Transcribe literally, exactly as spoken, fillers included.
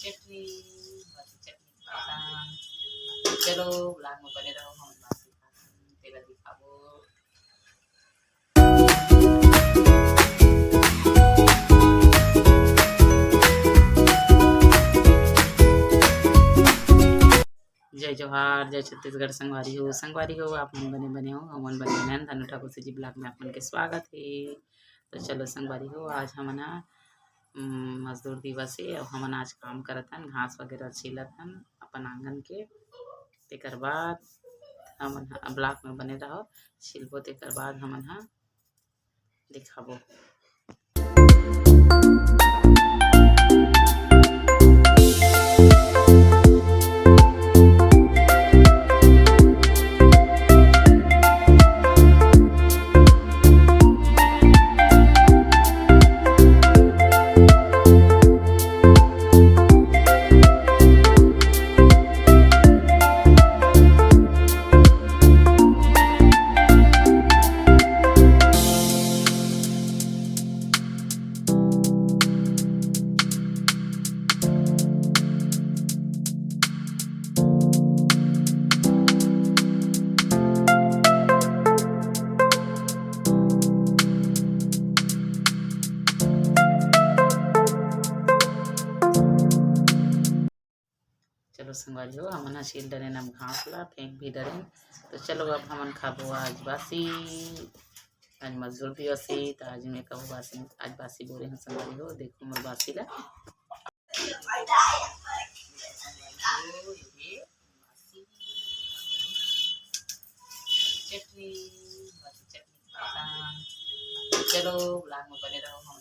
चटनी, बासी चटनी खाथन। चलो, vlog में बने रहो, हमन बासी खाथन, तेला दिखाबो। जय जोहार, जय छत्तीसगढ़ संगवारी हो। संगवारी हो, आप मन बने बने हो, हमन बने बने हन। धनु ठाकुर C G vlog में आप मन के स्वागत हे। तो चलो संगवारी हो, आज हमन ह, उम, मजदूर दिवस हे अउ हमन आज काम करत हन, घास वगैरह छीलत हन अपन आंगन के। तेकर बाद हमन ह vlog में बने रहो, छिलबो तेकर बाद हमन ह दिखाबो। चलो संगवारी हो, हमन ह छील डरेन अब घास ला, फेंक भी डरेन। तो चलो अब हमन खाबो आज बासी, आज मजदूर दिवस हे, तो आज मैं कहूँ बासी, आज बासी बोरे हूँ संगवारी हो। देखो मोर बासी ला। चटनी, बासी चटनी खाथन। चलो vlog में बने रहो, हम